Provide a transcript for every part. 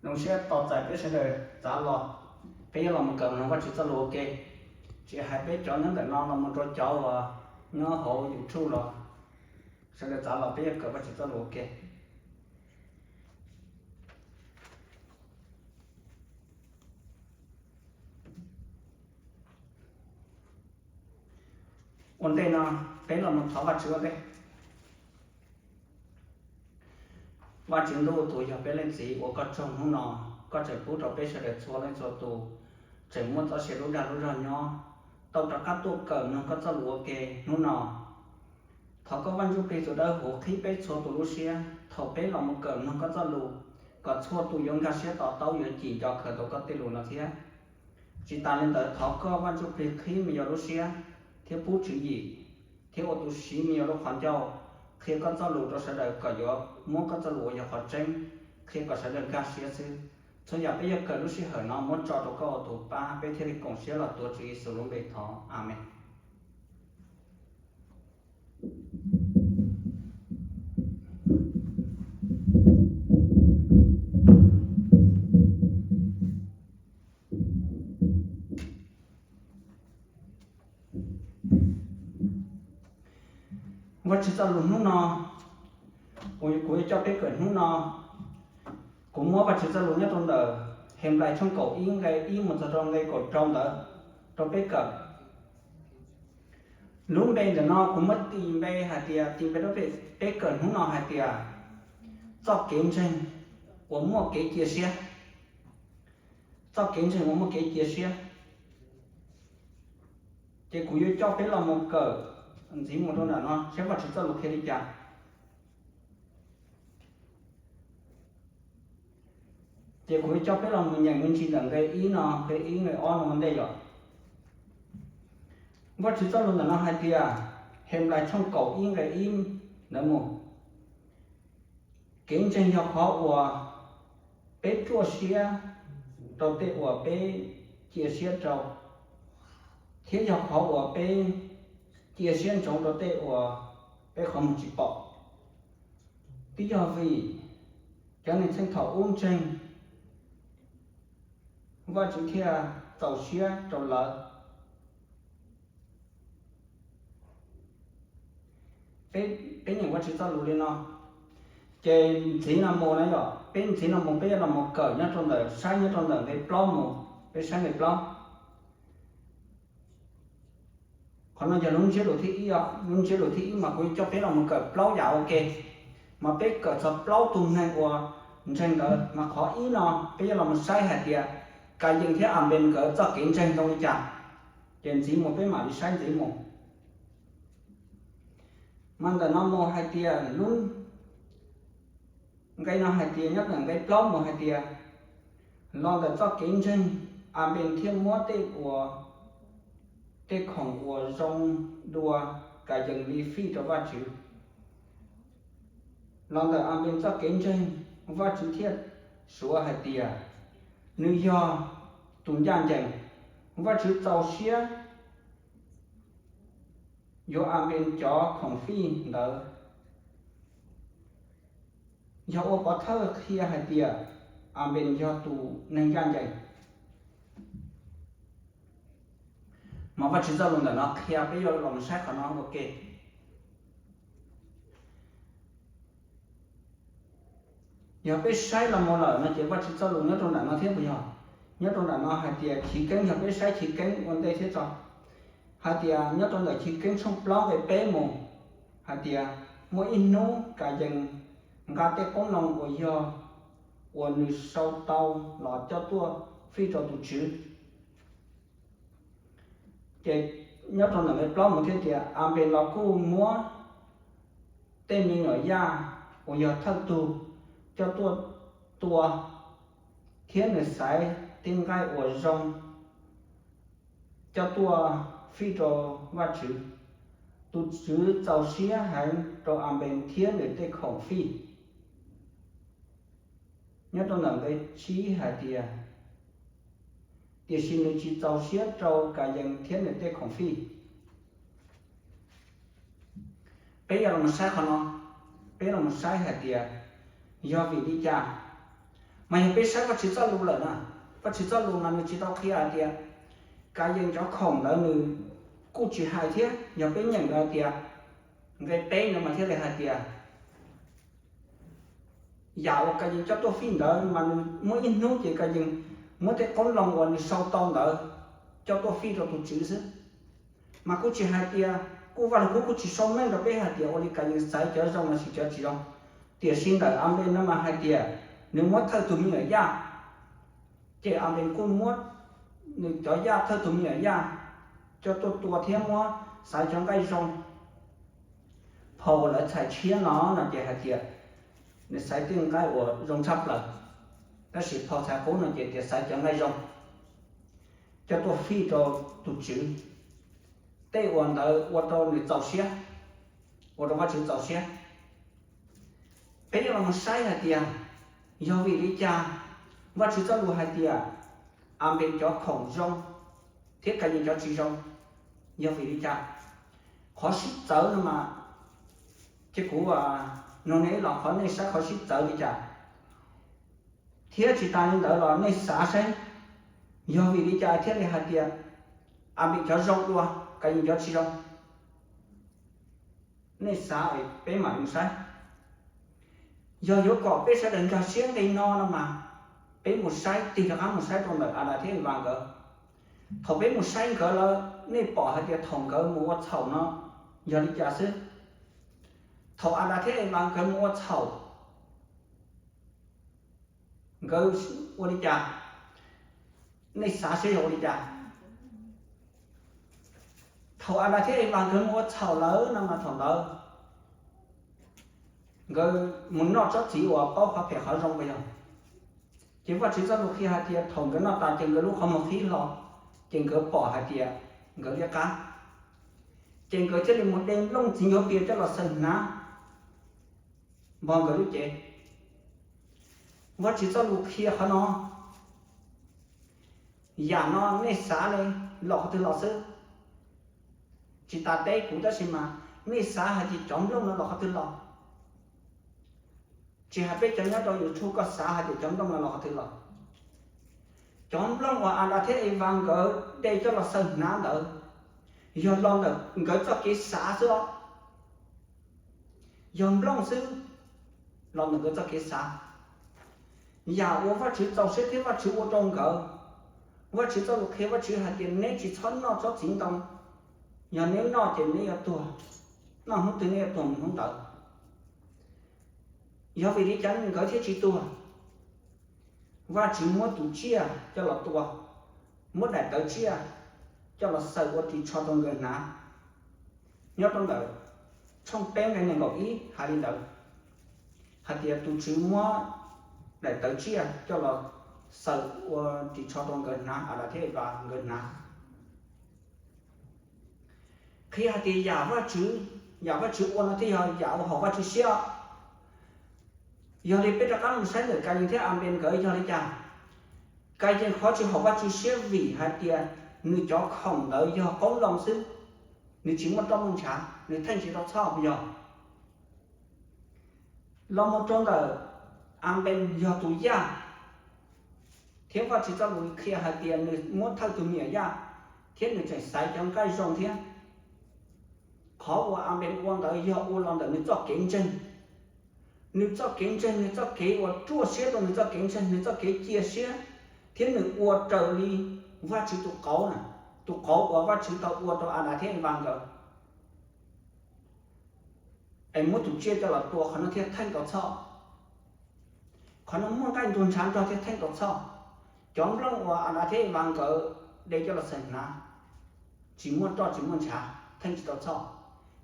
Zoo siab tos txais peb sawv daws txav los, peb yuav los mus kawm mloog Vajtswv txoj lus ua ke. Tsis hais peb cov nyob ntawm no los mus rau cov uas nyob hauv YouTube los, sawv daws txav los peb yuav kawm Vajtswv txoj lus ua ke. Ua ntej no, peb los mus thov Vajtswv ua ntej. Vajtswv Ntuj, tus yog peb leej Txiv, ua koj tsaug hnub no, koj tseem pub rau peb sawv daws txhua leej txhua tus tseem muaj txoj sia lub dag lub zog nyob, tau rov qab tuaj kawm mloog koj txoj lus ua ke hnub no. Thov koj Vaj Ntsuj Plig tus dawb huv qhib peb txhua tus lub siab thaum peb los mus kawm mloog koj txoj lus, kom txhua tus yuav nkag siab to taub yuav cim nco kawm tau koj tej lus no thiab. Tsis tas li ntawd, thov koj Vaj Ntsuj Plig qhib me nyuam lub siab thiab pub tswv yim, thiab ua tus siv me nyuam lub qhov ncauj qhia koj txoj lus rau sawv daws kom yuav muab koj txoj lus uas yog qhov tseeb qhia kom sawv daws nkag siab xwb. Txhua yam peb yuav kawm lub sij hawm no muab tso rau koj ua tus pab, peb thiaj li koom siab los tuav Tswv Yexus lub npe thov, Amees. Vajtswv txoj lus hnub no, kuv, kuv yuav coj peb kawm hnub no, kuv muab Vajtswv txoj lus nyob rau ntawm Henplais tshooj kaum ib nqe ib mus txog rau nqe kaum rau ntawd rau peb kawm. Lub npe ntawm no kuv muab tis npe hais tias, tis npe rau peb kawm hnub no hais tias, txoj kev ntseeg uas muaj kev cia siab. Txoj kev ntseeg uas muaj kev cia siab. Ces kuv yuav coj peb los mus kawm ntxiv mus rau nram no saib Vajtswv txoj lus qhia li cas. Ces kuv yuav coj peb los mus nyeem me ntsis ntawm nqe ib no, nqe ib nqe ob no ua ntej yom. Vajtswv txoj lus ntawm no hais tias, Henplais tshooj kaum ib nqe ib ntawd mus, kev ntseeg yog qhov uas peb ruaj siab rau tej uas peb cia siab rau, thiab yog qhov uas peb cia siab ntsoov rau tej uas peb qhov muag tsis pom. Twb yog vim cov neeg txheej thaum ub ntseeg, Vajtswv thiaj txaus siab rau lawv. Peb nyeem Vajtswv txoj lus li no, ces ntxiv no mus na yom, peb ntxiv no mus peb yuav los mus kawm nyob rau ntawm, saib nyob rau ntawm nqe plaub mus, peb saib nqe plaub. Qhov no yog lub ntsiab lus thib ib, lub ntsiab lus thib ib mas kuv yuav coj peb los mus kawm plaub yam ua ke, mas peb kawm txog plaub tug neeg uas ntseeg ntawd, mas qhov ib no peb yuav los mus saib hais tias Kayees thiab Anpees nkawd txoj kev ntseeg zoo li cas, ces ntxiv mus peb mam li saib ntxiv mus. Mas ntawm no mus hais tias lub nqe no hais tias, nyob ntawm nqe plaub mus hais tias, los ntawm txoj kev ntseeg, Anpees thiaj muab tej uas, tej khoom uas zoo dua Kayees li fij rau Vajtswv. Los ntawm Anpees txoj kev ntseeg, Vajtswv thiaj suav hais tias nws yog tus ncaj ncees. Vajtswv txaus siab yuav Anpees cov khoom fij ntawd. Yog ua pov thawj qhia hais tias Anpees yog tus neeg ncaj ncees. Mas Vajtswv txoj lus ntawm no qhia peb yuav los saib qhov no ua ke. Yog peb saib los mus lawm no ces Vajtswv txoj lus nyob rau nram no thiab puas yog? Nyob rau nram no hais tias Chiv Keeb, yog peb saib Chiv Keeb ua ntej thiab tso, hais tias nyob rau ntawm Chiv Keeb tshooj plaub nqe peb mus, hais tias muaj ib hnub Kayees nqa tej qoob loo uas yog uas nws sau tau los coj tuaj fij rau tus Tswv. Ces nyob rau ntawm nqe plaub mus thiaj tias Anpees los kuj muab tej me nyuam yaj uas yog thawj tug coj tuaj tua, thiab nws xaiv tej nqaij uas zoo coj tuaj fij rau Vajtswv. Tus Tswv txaus siab heev rau Anpees thiab nws tej khoom fij. Nyob rau ntawm nqe tsib hais tias, tiam sis nws tsis txaus siab rau Kayees thiab nws tej khoom fij. Peb yuav los saib qhov no, peb los saib hais tias yog vim li cas Mas yog peb saib Vajtswv txoj lus lawm na, Vajtswv txoj lus mas nws tsis tau qhia hais tias Kayees cov khoom ntawd nws kuj tsis hais thiab. Yog peb nyeem lawm tias nqe peb no mas thiaj li hais tias yam uas Kayees coj tuaj fij ntawd mas nws muaj ib hnub ces Kayees muab tej qoob loo uas nws sau tau ntawd coj tuaj fij rau tus Tswv xwb. Mas kuj tsis hais tias, kuj Vaj Lug Kub kuj tsis sau meej rau peb hais tias ua li Kayees xaiv cov zoo los sis cov tsis zoo. Tiam sis ntawm Anpees no mas hais tias nws muab thawj tus me nyuam yaj, ces Anpees kuj muab nws cov yaj thawj tus me nyuam yaj coj tuaj tua thiab muab xaiv cov nqaij zoo. Phau uas lawv txhais tshiab no no ces hais tias nws xaiv tej nqaij uas zoo tshaj plaws, tab sis phau txhais qub no ces tias xaiv cov nqaij zoo coj tuaj fij rau tus Tswv. Tej uas ntawd ua rau nws txaus siab, ua rau Vajtswv txaus siab. Peb yuav los saib hais tias yog vim li cas Vajtswv txoj lus hais tias Anpees cov khoom zoo thiab Kayees cov tsis zoo, yog vim li cas? Qhov sib txawv no mas, ces kuv nug nej los qhov nej saib qhov sib txawv li cas, thiab tsis tas li ntawd los nej xav saib yog vim li cas thiaj li hais tias Anpees cov zoo dua Kayees cov tsis zoo. Nej xav es peb mam li mus saib. Yog yuav kom peb sawv daws nkag siab nqi no no mas, peb mus saib, tig rov qab mus saib rau ntawm Adas thiab Evas nkawd. Thaum peb mus saib nkawd lawm, nej pom hais tias thaum nkawd mus ua txhaum no yog li cas xwb? Thaum Adas thiab Evas nkawd mus ua txhaum, nkawd ua li cas? Nej xav saib yog ua li cas? Thaum Adas thiab Evas nkawd mus ua txhaum lawm no mas thaum ntawd nkawd mus noj tsob txiv uas paub qhov phem qhov zoo puas yog? Ces Vajtswv txoj lus qhia hais tias thaum nkawd noj tas ces nkawd lub qhov muag qhib hlo, ces nkawd pom hais tias nkawd liab qab, ces nkawd thiaj li mus de nplooj txiv ncuav pias coj los xaws hnav npog nkawd lub cev. Vajtswv txoj lus qhia qhov no, yam no nej xav li los qhov twg los xwb. Tsis tas teb kuv tab sis mas nej xav hais tias cov nplooj no los qhov twg los? Tsis hais peb cov nyob rau YouTube, koj xav hais tias cov nplooj no los qhov twg los? Cov nplooj uas Adas thiab Evas nkawd de coj los xaws hnav ntawd, yog los ntawm nkawd txoj kev xav xwb os. Yog nplooj xwb los ntawm nkawd txoj kev xav. Yam uas Vajtswv txaus siab thiab Vajtswv ua rau nkawd, Vajtswv txoj lus qhia, Vajtswv hais tias neb tsis txhob noj tsob txiv ntoo, yog neb noj ces neb yuav tuag, noj hnub twg neb yuav tuag mus hnub ntawd. Yog vim li cas nkawd thiaj tsis tuag? Vajtswv muab tus tsiaj coj los tua, muab daim tawv tsiaj coj los xaws ua ris tsho rau nkawd hnav. Nyob rau ntawm tshooj peb nqe nees nkaum ib hais li ntawd, hais tias tus Tswv muab daim tawv tsiaj coj los xaws ua ris tsho rau nkawd hnav, Adas thiab Evas nkawd hnav. Qhia hais tias yam Vajtswv, yam Vajtswv ua no thiaj yog yam uas haum Vajtswv siab. Yog li peb rov qab mus saib ntawm Kayees thiab Anpees nkawd yog li cas? Kayees qhov tsis haum Vajtswv siab vim hais tias nws cov khoom ntawd yog qoob loo xwb, nws tsis muaj roj muaj ntshav, nws theej tsis tau txhoj puas yog? Los mus rau ntawm Anpees yog tus yaj, thiab Vajtswv txoj lus qhia hais tias nws muab thawj tus me nyuam yaj, thiab nws tseem xaiv cov nqaij zoo thiab. Qhov uas Anpees ua ntawd yog ua los ntawm nws txoj kev ntseeg. Nws txoj kev ntseeg, nws txoj kev uas ruaj siab rau nws txoj kev ntseeg, nws txoj kev cia siab, thiab nws ua raws li Vajtswv tus qauv na, tus qauv uas Vajtswv tau ua rau Adas thiab Evas nkawd, es muab tus tsiaj coj los tua, qhov no thiaj theej tau txhoj. Qhov no muaj nqaij ntuag ntshav nrog thiaj theej tau txhoj. Cov nplooj uas Adas thiab Evas nkawd de coj los xaws hnav tsis muaj roj tsis muaj ntshav, theej tsis tau txhoj.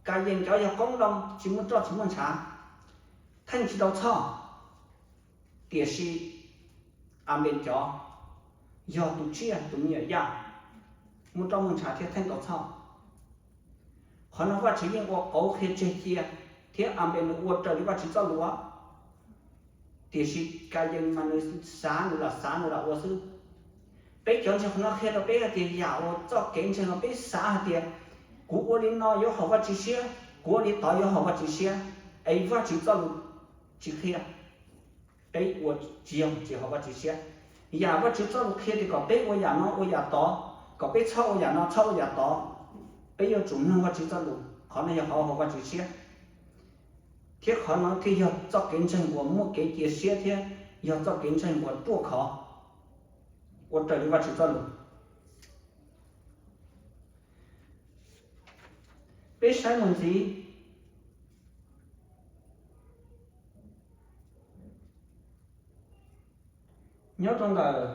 Kayees cov yog qoob loo tsis muaj roj tsis muaj ntshav, theej tsis tau txhoj. Tiam sis Anpees cov yog tus tsiaj, tus me nyuam yaj, muaj roj muaj ntshav thiaj theej tau txhoj. Qhov no Vajtswv yeej ua qauv qhia tseg cia, thiab Anpees nws ua raws li Vajtswv txoj lus. Tiam sis Kayees mas nws xav nws lam xav nws lam ua xwb. Peb cov ntseeg qhov no qhia rau peb hais tias yam uas txoj kev ntseeg uas peb xav hais tias kuv ua li no yuav haum Vajtswv siab, kuv ua li tod yuav haum Vajtswv siab, es Vajtswv txoj lus tsis qhia. peb ua tsis yog tsis haum Vajtswv siab. Yam Vajtswv txoj lus qhia tias kom peb ua yam no ua yam tod, kom peb txhob ua yam no txhob ua yam tod, peb yuav tsum mloog Vajtswv txoj lus. Qhov no yog qhov haum Vajtswv siab, thiab qhov no thiaj yog txoj kev ntseeg uas muaj kev cia siab thiab yog txoj kev ntseeg uas ruaj khov, ua raws li Vajtswv txoj lus. Peb saib mus ntxiv, nyob rau ntawm,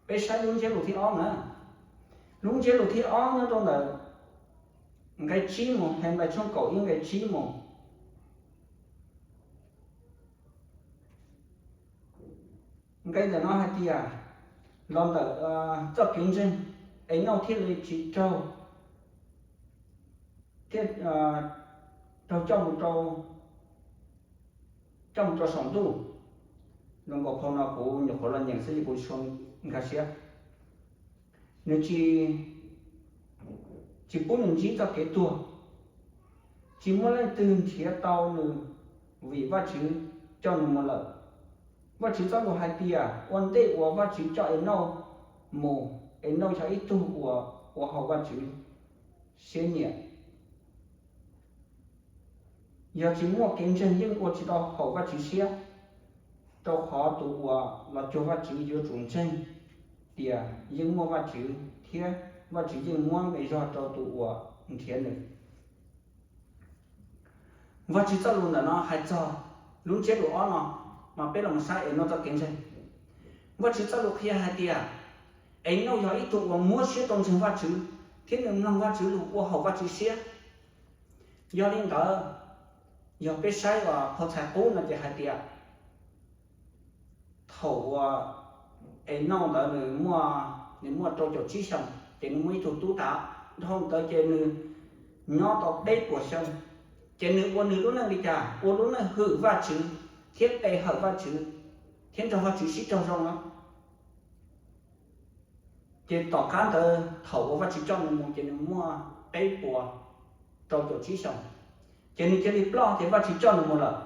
peb saib lub ntsiab lus thib ob na. Lub ntsiab lus thib ob nyob rau ntawm nqe tsib mus, Henplais tshooj kaum ib nqe tsib mus. Nqe ntawm no hais tias, los ntawm txoj kev ntseeg, Enauj thiaj li tsis raug, thiaj raug coj mus rau, coj mus rau saum ntuj. Zoo nkaus phau no kuv nyuam qhuav los nyeem xwb es kuv tsis nkag siab. Nws tsis, tsis pub nws ntsib txoj kev tuag, tsis muaj leej twg nrhiav tau nws, vim Vajtswv coj nws mus lawm. Vajtswv txoj lus hais tias ua ntej uas Vajtswv coj Enauj mus, Enauj yog ib tug uas ua haum Vajtswv siab nyiam. Yog tsis muaj kev ntseeg yeej ua tsis tau haum Vajtswv siab, rau qhov tus uas los cuag Vajtswv yuav tsum ntseeg tias yeej muaj Vajtswv thiab Vajtswv yeej muab nqi zog rau tus uas nrhiav nws. Vajtswv txoj lus ntawm no hais txog lub ntsiab lus ob no, mas peb los saib Enauj txoj kev ntseeg. Vajtswv txoj lus qhia hais tias Enauj yog ib tug uas muab siab rau ntseeg Vajtswv thiab nws mloog Vajtswv lus ua haum Vajtswv siab. Yog li ntawd, yog peb saib uas phau txhais qub no ces hais tias thaum uas Enauj ntawd nws muaj, nws muaj rau caum tsib xyoos ces nws muaj ib tug tub tas, dhau ntawd ces nws nyob tau peb puas xyoo. Ces nws ua nws lub neej li cas? Ua lub neej hwm Vajtswv thiab pe hawm Vajtswv thiab nrog Vajtswv sib raug zoo na. Ces tom qab ntawd thaum uas Vajtswv coj nws mus ces nws muaj peb puas rau caum tsib xyoos, ces nws cia li ploj ces Vajtswv coj nws mus lawm.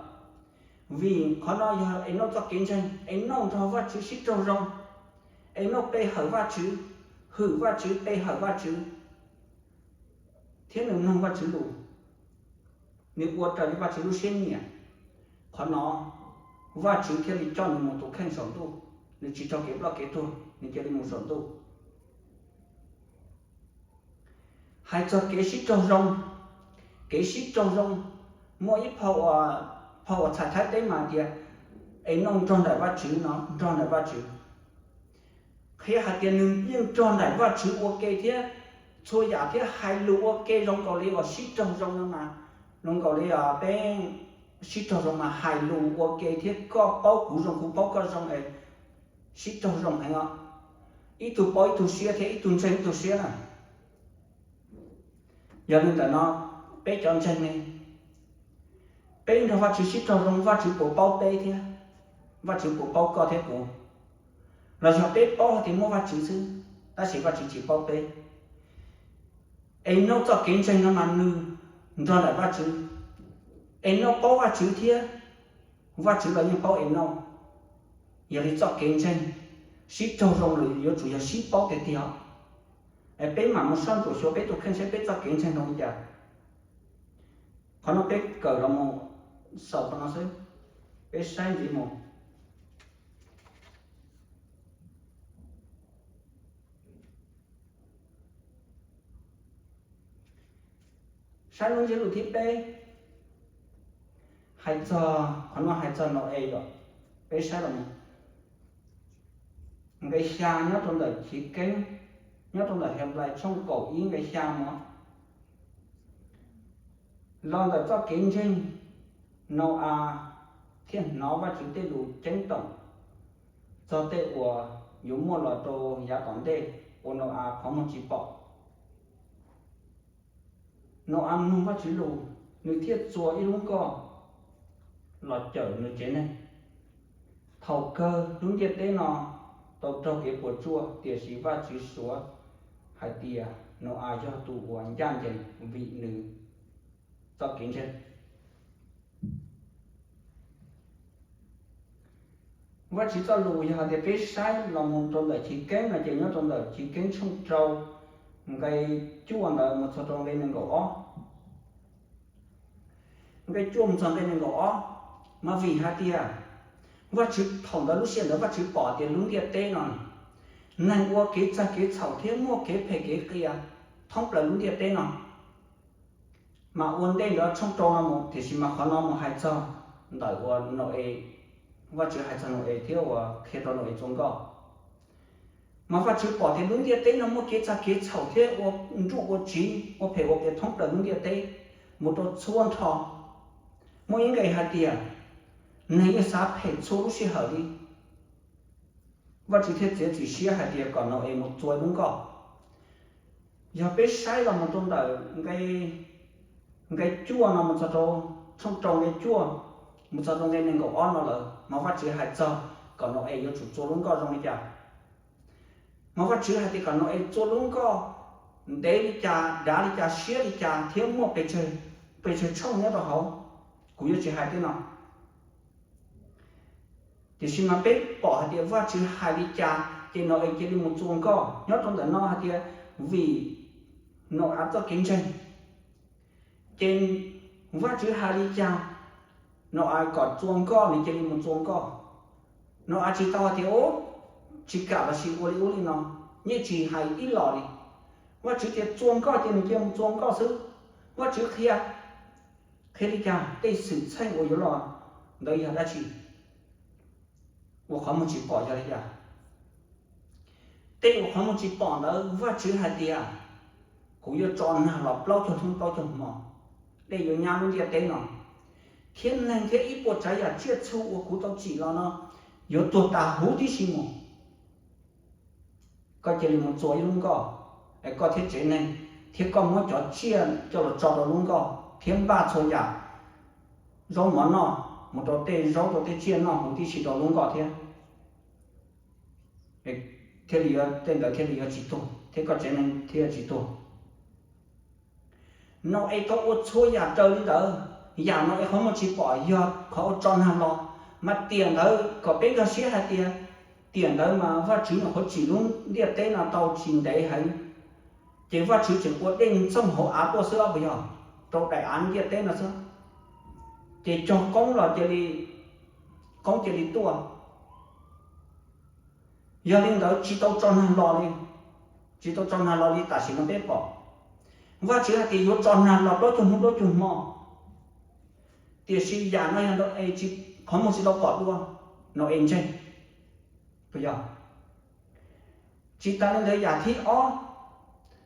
Vim qhov no yog Enauj txoj kev ntseeg, Enauj nrog Vajtswv sib raug zoo, Enauj pe hawm Vajtswv, hwm Vajtswv, pe hawm Vajtswv, thiab nws mloog Vajtswv lus, nws ua raws li Vajtswv lub siab nyiam. Qhov no Vajtswv thiaj li coj nws mus tus kheej saum ntuj, nws tsis raug kev ploj kev tuag, nws cia li mus saum ntuj. Hais txog kev sib raug zoo, kev sib raug zoo, muaj ib phau, phau uas txhais Thaib teb mas tias Enauj nrog nraim Vajtswv no, nrog nraim Vajtswv, qhia hais tias nws yeej nrog nraim Vajtswv ua ke thiab txhua yam thiab hais lus ua ke zoo nkaus li uas sib raug zoo no mas, zoo nkaus li peb sib raug zoo mas hais lus ua ke thiab koj paub kuv zoo kuv paub koj zoo es sib raug zoo heev os. Ib tug paub ib tug siab thiab ib tug ntseeg ib tug siab na. Yog li ntawm no, peb cov ntseeg ne, peb nrog Vajtswv sib raug zoo Vajtswv puas paub peb thiab? Vajtswv puas paub koj thiab kuv? Los yog peb paub hais tias muaj Vajtswv xwb, tab sis Vajtswv tsis paub peb? Enauj txoj kev ntseeg no mas nws nrog nraim Vajtswv, Enauj paub Vajtswv thiab Vajtswv los yeej paub Enauj. Yog li txoj kev ntseeg sib raug zoo lawm yuav tsum yog sib paub tiag tiag. Es peb mam mus soj ntsuam xyuas peb tus kheej saib peb txoj kev ntseeg zoo li cas. Qhov no peb kawm los mus xaus qhov no xwb, peb saib ntxiv mus. Saib lub ntsiab lus thib peb, hais txog, qhov no hais txog Nau-es yom. Peb saib los mus nqe xya nyob rau ntawm Chiv Keeb, nyob rau ntawm Henplais tshooj kaum ib nqe xya no. Los ntawm txoj kev ntseeg, Nau-as thiaj hnov Vajtswv tej lus ceeb toom txog tej uas yuav muaj los rau yav tom ntej uas Nau-as qhov muag tsis pom. Nau-as mloog Vajtswv lus, nws thiaj txua ib lub nkoj los cawm nws tsev neeg. Thaum kawg lub ntiaj teb no tau raug kev puas tsuaj, tiam sis Vajtswv suav hais tias Nau-as yog tus uas ncaj ncees vim nws txoj kev ntseeg. Vajtswv txoj lus yog hais tias peb saib los mus rau ntawm Chiv Keeb no ces nyob rau ntawm Chiv Keeb tshooj rau nqe cuaj ntawd mus txog rau nqe nees nkaum ob. Nqe cuaj mus txog nqe nees nkaum ob, mas vim hais tias Vajtswv thaum ntawd lub sij hawm ntawd Vajtswv pom tias lub ntiaj teb no neeg ua kev txag kev txhaum thiab muaj kev phem kev qias thoob plaws lub ntiaj teb no. Mas ua ntej ntawd tshooj rau no mus tiam sis mas qhov no mus hais txog ntawm uas Nau-es, Vajtswv hais txog Nau-es thiab uas qhia rau Nau-es txua nkoj. Mas Vajtswv pom tias lub ntiaj teb no muaj kev txag kev txhaum thiab ua nruj ua tsiv ua phem ua qias thoob plaws lub ntiaj teb mus rau txhua nrho. Muaj ib nqe hais tias neeg yeej xav phem txhua lub sij hawm li. Vajtswv thiaj txiav txim siab hais tias kom Nau-es mus txua lub nkoj. Yog peb saib los mus rau ntawm nqe cuaj no mus txog rau, tshooj rau nqe cuaj mus txog rau nqe nees nkaum ob no lawm mas Vajtswv hais txog kom Nau-es yuav tsum txua lub nkoj zoo li cas. Mas Vajtswv hais tias kom Nau-es txua lub nkoj ntev li cas, dav li cas, siab li cas thiab muaj pes tsawg tshooj nyob rau hauv, kuv yuav tsis hais tej no. Tiam sis mas peb pom hais tias Vajtswv hais li cas ces Nau-es cia li mus txua nkoj. Nyob rau ntawm no hais tias vim Nau-es txoj kev ntseeg, ces Vajtswv hais li cas Nau-es kom txua nkoj nws cia li mus txua nkoj. Nau-es tsis tau hais tias ub, tsis kam los sis ua li ub li no, yeej tsis hais ib los li. Vajtswv tias txua nkoj ces nws cia li mus txua nkoj xwb. Vajtswv qhia, qhia li cas, tej xwm txheej uas yuav los ntawd yog dab tsi? Ua qhov muag tsis pom yog li cas? Tej uas qhov muag tsis pom ntawd Vajtswv hais tias kuv yuav tso nag los plaub caug hnub plaub caug hmo, dej yuav nyab lub ntiaj teb no, thiab neeg thiab ib puas tsav yam tsiaj txhu uas kuv tau tsim los no yuav tuag tas huv tib si mus. Koj cia li mus txua ib lub nkoj, es koj thiab tsev neeg, thiab koj muab cov tsiaj coj los tso rau lub nkoj thiab npaj txhua yam zaub mov noj mus rau tej zaub rau tej tsiaj noj huv tib si rau lub nkoj thiab. Thiaj li yuav, tej ntawd thiaj li yuav tsis tuag thiab koj tsev neeg thiaj tsis tuag. Nau-es tau ua txhua yam raws li ntawd. Yam Nau-es qhov muag tsis pom yog qhov ua tso nag los, mas tiam ntawd kom peb nkag siab hais tias tiam ntawd mas Vajtswv nyuam qhuav tsim lub ntiaj teb no tau tsis ntev heev, ces Vajtswv tseem ua dej ntxoog hauv av tuaj xwb los puas yog, rau daim av ntiaj teb no xwb, ces cog qoob los cia li, qoob cia li tuaj. Yog li ntawd tsis tau tso nag los li, tsis tau tso nag los li tam sim no peb pom. Vajtswv hais tias yuav tso nag los plaub caug hnub plaub caug hmo, tiam sis yam no yog Nau-es qhov muag tsis tau pom dua, Nau-es ntseeg, puas yog? Tsis tas li ntawd yam thib ob,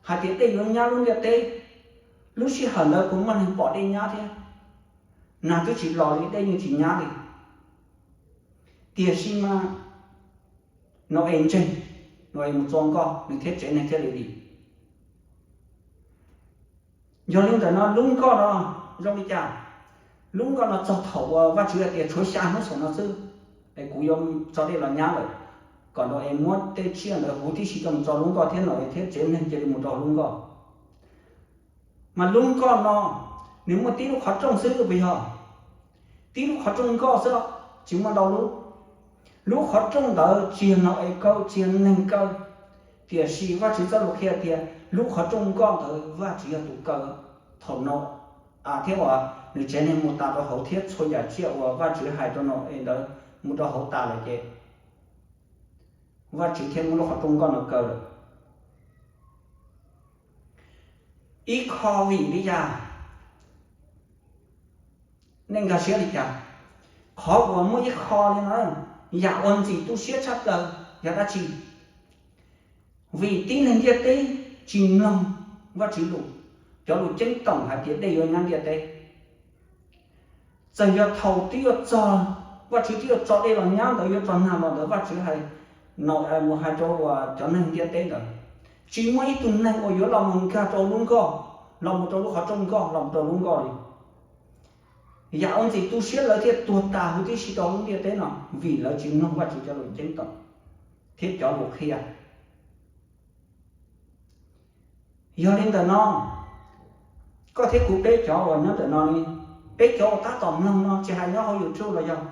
hais tias dej yuav nyab lub ntiaj teb, lub sij hawm ntawd puas muaj neeg pom dej nyab thiab? Nag twb tsis los li dej yeej tsis nyab li. Tiam sis mas Nau-es ntseeg, Nau-es mus txua nkoj nws thiab tsev neeg thiaj li dim. Yog li ntawm no lub nkoj no zoo li cas? Lub nkoj no txog thaum uas Vajtswv hais tias tshuav xya hnub xwm no xwb es kuv yuav tso dej los nyab lawm, kom Nau-es muab tej tsiaj ntawd huv tib si coj mus tso lub nkoj thiab Nau-es thiab tsev neeg cia li mus rau lub nkoj. Mas lub nkoj no nws muaj tib lub qhov rooj xwb puas yog? Tib lub qhov rooj nkoj xwb, tsis muaj ntau lub. Lub qhov rooj ntawd tsis yog Nau-es kaw, tsis yog neeg kaw, tiam sis Vajtswv txoj lus qhia tias lub qhov rooj nkoj ntawd Vajtswv yog tus kaw. Thaum Nau-es thiab uas nws tsev neeg mus tas rau hauv thiab txhua yam tsiaj uas Vajtswv hais rau Nau-es ntawd mus rau hauv tas lawm ces Vajtswv thiaj muab lub qhov rooj nkoj no kaw lawm. Ib qho vim li cas? Nej nkag siab li cas? Qhov uas muaj ib qho li no, yam uas ntxim tu siab tshaj plaws yog dab tsi? Vim tib neeg ntiaj teb tsis mloog Vajtswv lus, cov lus ceeb toom hais tias dej yuav nyab ntiaj teb. Txawm yog thaum twb yuav txog, Vajtswv twb yuav tso dej los nyab ntawd, yuav tso nag los ntawd, Vajtswv hais, Nau-es mus hais rau uas cov neeg ntiaj teb ntawd, tsis muaj ib tug neeg uas yuav los mus nkag rau lub nkoj, los mus rau lub qhov rooj nkoj, los mus rau lub nkoj li. Yam uas ntxim tu siab lawv thiaj tuag tas huv tib si rau lub ntiaj teb no, vim lawv tsis mloog Vajtswv cov lus ceeb toom thiab cov lus qhia. Yog li ntawm no, koj thiab kuv peb cov uas nyob ntawm no li, peb cov uas tab tom mloog no tsis hais nyob hauv YouTube los yog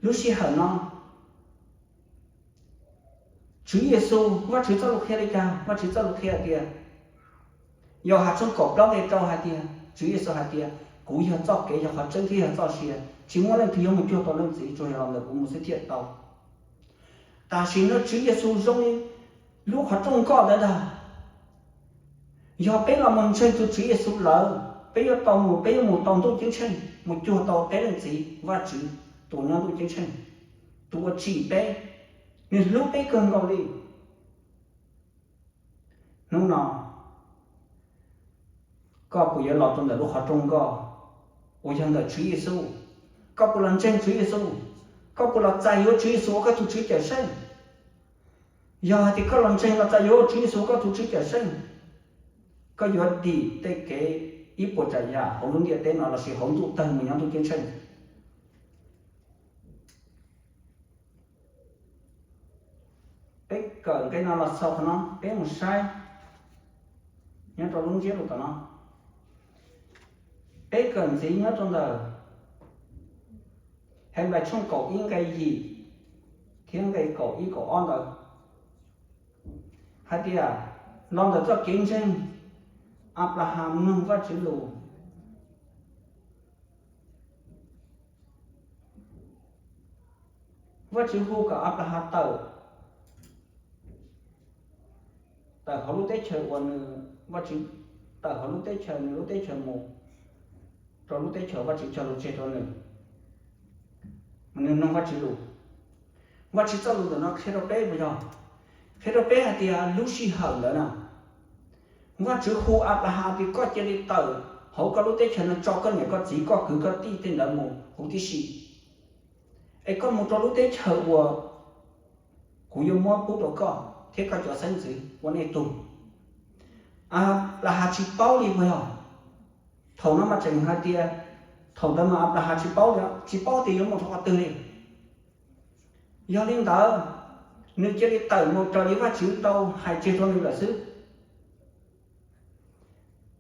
Lub sij hawm no, Tswv Yexus, Vajtswv txoj lus qhia li cas? Vajtswv txoj lus qhia tias, Yauhas tshooj kaum plaub nqe rau hais tias, Tswv Yexus hais tias, Kuv yog txoj kev, yog qhov tseeb thiab yog txoj sia, tsis muaj leej twg yuav mus cuag tau leej Txiv tsuas yog los ntawm kuv mus xwb thiaj tau. Tam sim no Tswv Yexus zoo li lub qhov rooj nkoj ntawd ntag. Yog peb los mus ntseeg tus Tswv Yexus lawm, peb yuav tau mus, peb yuav mus tau ntuj ceeb tsheej, mus cuag tau peb leej Txiv Vajtswv tus nyob ntuj ceeb tsheej, tus uas tsim peb, nws hlub peb kawg nkaus li. Hnub no, koj puas yuav los rau ntawm lub qhov rooj nkoj uas yog ntawm Tswv Yexus? Koj puas los ntseeg Tswv Yexus? Koj puas los txais yuav Tswv Yexus ua koj tus Tswv Cawmseej? Yog hais tias koj los ntseeg los txais yuav Tswv Yexus ua koj tus Tswv Cawmseej, koj yuav dim tej kev ib puas tsav yam hauv lub ntiaj teb no lossis hauv ntuj tawg mus nyob ntuj ceeb tsheej. Peb kawm nqe no los xaus qhov no, peb mus saib nyob rau lub ntsiab lus tom no. Peb kawm ntxiv nyob rau ntawm Henplais tshooj kaum ib nqe yim thiab nqe kaum ib kaum ob ntawd hais tias, los ntawm txoj kev ntseeg, Anplahas mloog Vajtswv lus. Vajtswv hu kom Anplahas tawm, tawm hauv lub teb chaws uas nws, Vajtswv tawm hauv lub teb chaws, nws lub teb chaws mus rau lub teb chaws Vajtswv cog lus tseg rau nws, mas nws mloog Vajtswv lus. Vajtswv txoj lus ntawm no qhia rau peb puas yog? Qhia rau peb hais tias lub sij hawm ntawd na, Vajtswv hu Anplahas tias koj cia li tawm hauv koj lub teb chaws no tso koj niam koj txiv koj kwv koj tij tej ntawd mus huv tib si, es koj mus rau lub teb chaws uas kuv yuav muab pub rau koj thiab koj cov xeeb ntxwv ua nej tug. Anplahas tsis paub li puas yog? Thaum no mas tseem hais tias, thaum ntawd mas Anplahas tsis paub li, tsis paub tias yuav mus rau qhov twg li. Yog li ntawd, nws cia li tawm mus raws li Vajtswv tau hais tseg rau nws lawm xwb.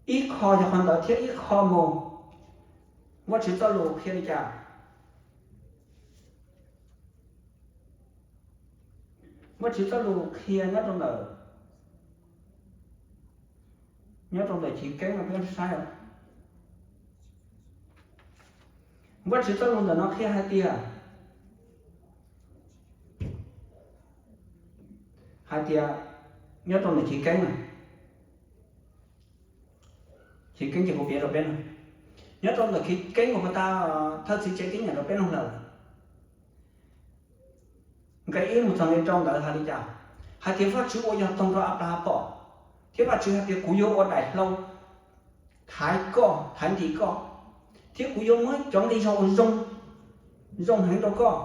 Ib qho yog qhov ntawd thiab ib qho mus, Vajtswv txoj lus qhia li cas? Vajtswv txoj lus qhia nyob rau ntawm, nyob rau ntawm Chiv Keeb no peb saib. Vajtswv txoj lus ntawm no qhia hais tias, hais tias, nyob rau ntawm Chiv Keeb no, Chiv Keeb ces kuv piav rau peb no, nyob rau ntawm Chiv Keeb uas puag ta thawj txiv tsev tib nyeem rau peb mloog lawm, nqe ib mus txog nqe rau ntawd hais li cas? Hais tias Vajtswv ua yog toog rau Anplahas pom, thiab Vajtswv hais tias kuv yuav ua daim hlau thaiv koj, thaiv ntim koj, thiab kuv yuav muab cov nqi zog uas zoo, zoo heev rau koj.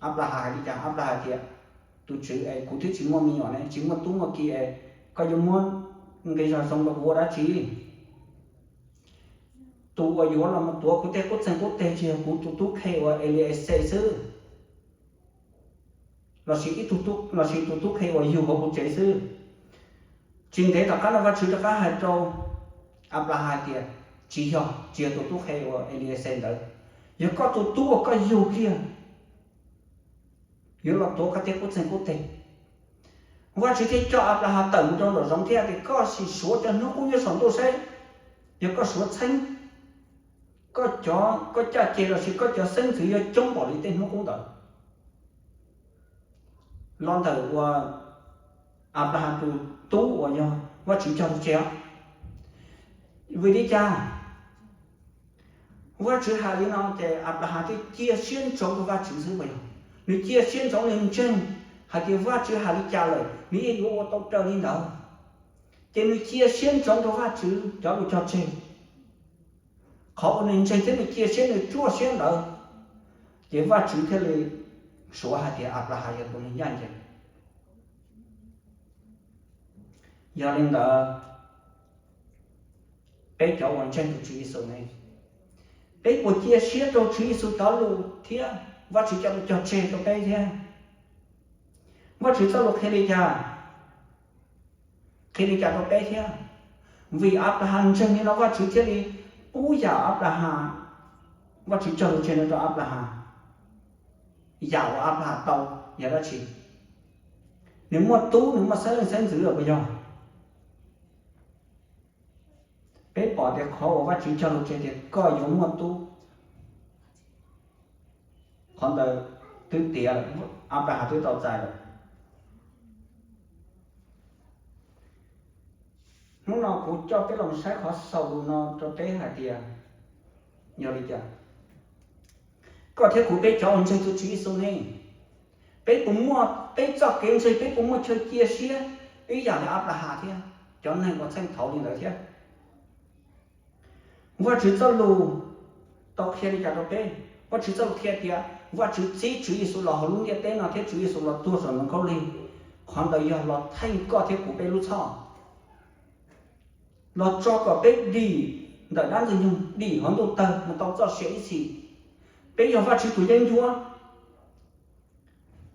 Anplahas hais li cas? Anplahas hais tias, tus Tswv es, kuv twb tsis muaj me nyuam ne, tsis muaj tub muaj ki es koj yuav muab nqi zog zoo rau kuv ua dab tsi? Tus uas yuav los mus tuav kuv tej qub txeeg qub teg tsis yog kuv tus tub qhe uas Elixes xwb, lossis ib tug, lossis tus tub qhe uas yug hauv kuv tsev xwb. Tsis ntev tom qab no Vajtswv rov qab hais rau Anplahas hais tias, tsis yog, tsis yog tus tub qhe uas Elixes ntawd, yog koj tus tub uas koj yug kiag yuav los tuav koj tej qub txeeg qub teg. Vajtswv thiaj coj Anplahas tawm mus rau nraum zoov thiab tias, koj sim suav cov hnub qub nyob saum ntuj saib, yog koj suav txheeb, koj cov, koj caj ces lossis koj cov xeeb ntxwv yuav coob npaum li tej hnub qub ntawd. Los ntawm uas Anplahas tus tub uas yog Vajtswv cog lus tseg os. Vim li cas Vajtswv hais li no ces Anplahas thiaj cia siab ntsoov rau Vajtswv xwb puas yog? Nws cia siab ntsoov, nws ntseeg hais tias Vajtswv hais li cas lawm nws yeej yuav ua tau raws li ntawd. Ces nws cia siab ntsoov rau Vajtswv cov lus cog tseg. Qhov uas nws ntseeg thiab nws cia siab, nws ruaj siab ntawd, ces Vajtswv thiaj li suav hais tias Anplahas yog tus neeg ncaj ncees. Yog li ntawd, peb cov uas ntseeg tus Tswv Yexus ne, peb puas cia siab rau Tswv Yexus cov lus thiab Vajtswv cov lus cog tseg rau peb thiab? Vajtswv txoj lus qhia li cas, qhia li cas rau peb thiab? Vim Anplahas ntseeg li no Vajtswv thiaj li pub yam Anplahas, Vajtswv cog lus tseg no rau Anplahas. yam uas Anplahas tau yog dab tsi? Nws muaj tub, nws muaj xeeb leej xeeb ntxwv lawm puas yog? Peb pom tias qhov uas Vajtswv cog lus tseg tias koj yuav muaj tub, qhov ntawd twb tiav lawm, Anplahas twb tau txais lawm. Hnub no kuv coj peb los saib qhov xaus lus no rau peb hais tias, yog li cas koj thiab kuv peb cov uas ntseeg tus Tswv Yexus ne, peb puas muaj peb txoj kev ntseeg, peb puas muaj chaw cia siab ib yam li Anplahas thiab cov neeg uas txheej thaud li ntawd thiab? Vajtswv txoj lus tau qhia li cas rau peb? Vajtswv txoj lus qhia tias Vajtswv txib Tswv Yexus los hauv lub ntiaj teb no thiab Tswv Yexus los tuag saum ntoo khaub lig. Qhov ntawd yog los theej koj thiab kuv peb lub txhoj, los tso kom peb dim ntawm dab ntxwg nyoog, dim hauv ntuj tawg mus tau txoj sia ib txhis. Peb yog Vajtswv tus yeeb ncuab,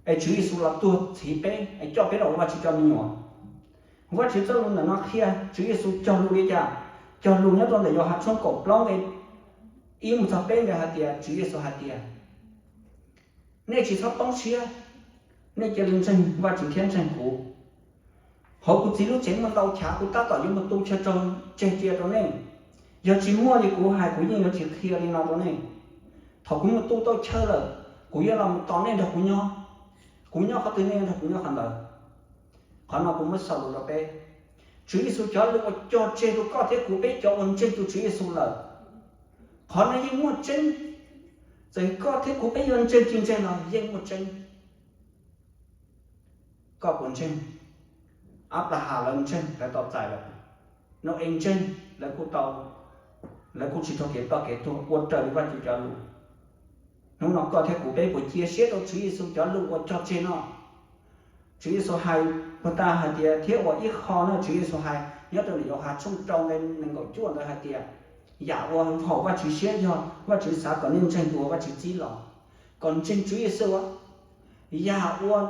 es Tswv Yexus los tuag txhiv peb es coj peb los ua Vajtswv cov me nyuam. Vajtswv txoj lus ntawm no qhia Tswv Yexus cog lus li cas? Cog lus nyob rau ntawm Yauhas tshooj kaum plaub nqe ib mus txog peb ntawd hais tias, Tswv Yexus hais tias, nej tsis txhob poob siab, nej cia li ntseeg Vajtswv thiab ntseeg kuv. Hauv kuv Txiv lub tsev muaj ntau chav, kuv tab tom yuav mus tu chaw tseg cia rau nej. Yog tsis muaj li kuv hais, kuv yeej yuav tsis qhia li no rau nej. Thaum kuv mus tu tau chaw lawm, kuv yuav los mus tos nej nrog kuv nyob. Kuv nyob qhov twg nej nrog kuv nyob qhov ntawd. Qhov no kuv muab xaus lus rau peb, Tswv Yexus cov lus uas cog tseg rau koj thiab kuv peb cov uas ntseeg tus Tswv Yexus lawm, qhov no yeej muaj tseeb. Txawm koj thiab kuv peb yuav ntseeg tsis ntseeg los yeej muaj tseeb. Koj puas ntseeg? Anplahas lawv ntseeg, lawv tau txais lawm. Nau-es ntseeg, lawv kuj tau, lawv kuj tsis raug kev ploj kev tuag, ua raws li Vajtswv cov lus. Hnub no koj thiab kuv peb puas cia siab rau Tswv Yexus cov lus uas cog tseg no? Tswv Yexus hais puag ta hais tias, thiab ua ib qho no Tswv Yexus hais nyob rau ntawm Yauhas tshooj rau nqe nees nkaum cuaj ntawd hais tias, yam uas haum Vajtswv siab yog Vajtswv xav kom nej ntseeg tus uas Vajtswv txib los, kom ntseeg Tswv Yexus. Yam uas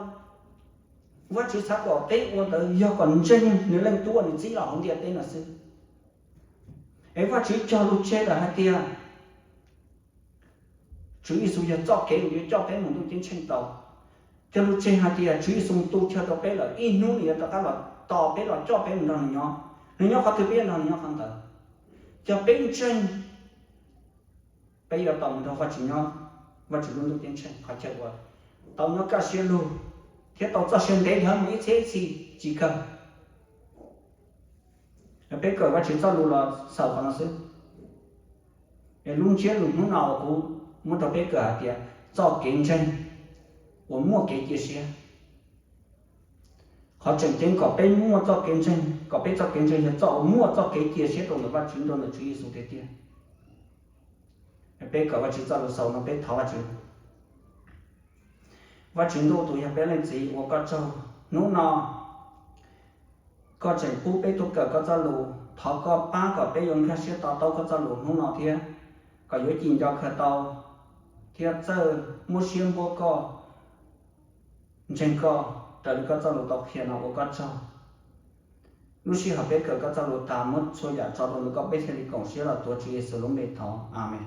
Vajtswv xav kom peb ua ntawd yog kom ntseeg nws Leej Tub uas nws txib los hauv ntiaj teb no xwb. Es Vajtswv cog lus tseg lawm hais tias Tswv Yexus yog txoj kev uas yuav coj peb mus ntuj ceeb tsheej tau. Cog lus tseg hais tias Tswv Yexus tu chaw rau peb lawm, ib hnub nws yuav rov qab los tos peb los coj peb mus nrog nws nyob. Nws nyob qhov twg peb yuav nrog nws nyob qhov ntawd. Yog peb ntseeg, peb yuav tau mus nrog Vajtswv nyob, Vajtswv lub ntuj ceeb tsheej qhov chaw uas tau nyob kaj siab lug thiab tau txoj sia ntev dhawv mus ib txhiab ib txhis tsis kawg. Peb kawm Vajtswv txoj lus los xaus qhov no xwb. Es lub ntsiab lus hnub no uas kuv muab rau peb kawm hais tias txoj kev ntseeg uas muaj kev cia siab. Qhov tseem ceeb kom peb muaj txoj kev ntseeg, kom peb txoj kev ntseeg yog txoj uas muaj txoj kev cia siab rau ntawm Vajtswv, rau ntawm Tswv Yexus tiag tiag. Peb kawm Vajtswv txoj lus xaus no peb thov Vajtswv. Vajtswv ntuj tus yog peb leej Txiv, ua koj tsaug hnub no koj tseem pub peb tuaj kawm koj txoj lus. Thov koj pab kom peb yuav nkag siab to taub koj txoj lus hnub no thiab kom yuav cim nco khaws tau thiab txawj muab siab npuab koj, ntseeg koj raws li koj txoj lus tau qhia no, ua koj tsaug. Lub sij hawm peb kawm koj txoj lus tas, muab txhua yam tso rau ntawm koj, peb thiaj li koom siab los tuav Tswv Yexus lub npe thov, Amees.